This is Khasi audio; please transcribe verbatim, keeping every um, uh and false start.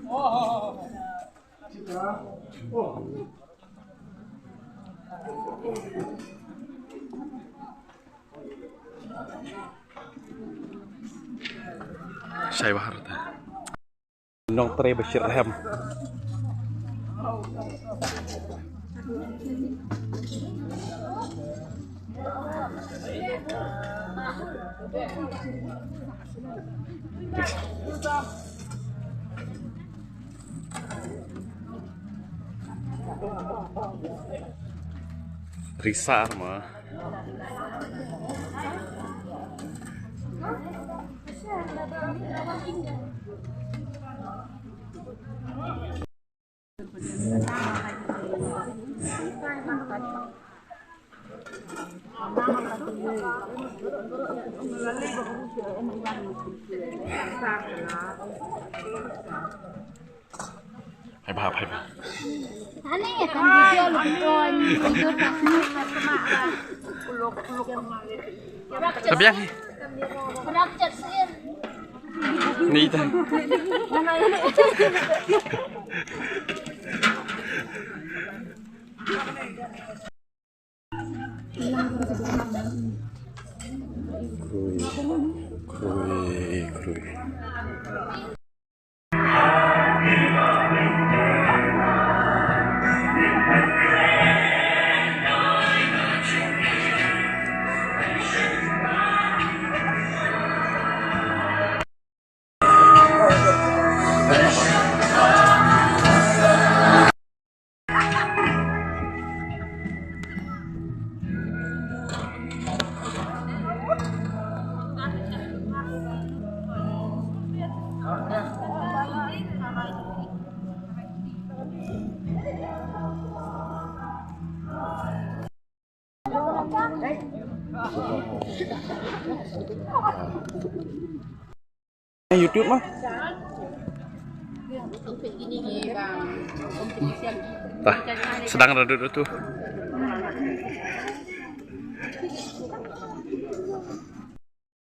Shai bahar ta. Nongtrei Bashir Rahim. Risar ma. Hai ba, hai ba. Ani kan video lu kon, video tak ni. Tabiang. Pernah chat sih. Ni dah. Khrui, khrui, khrui. YouTube mah. Tah, sedang radut tu.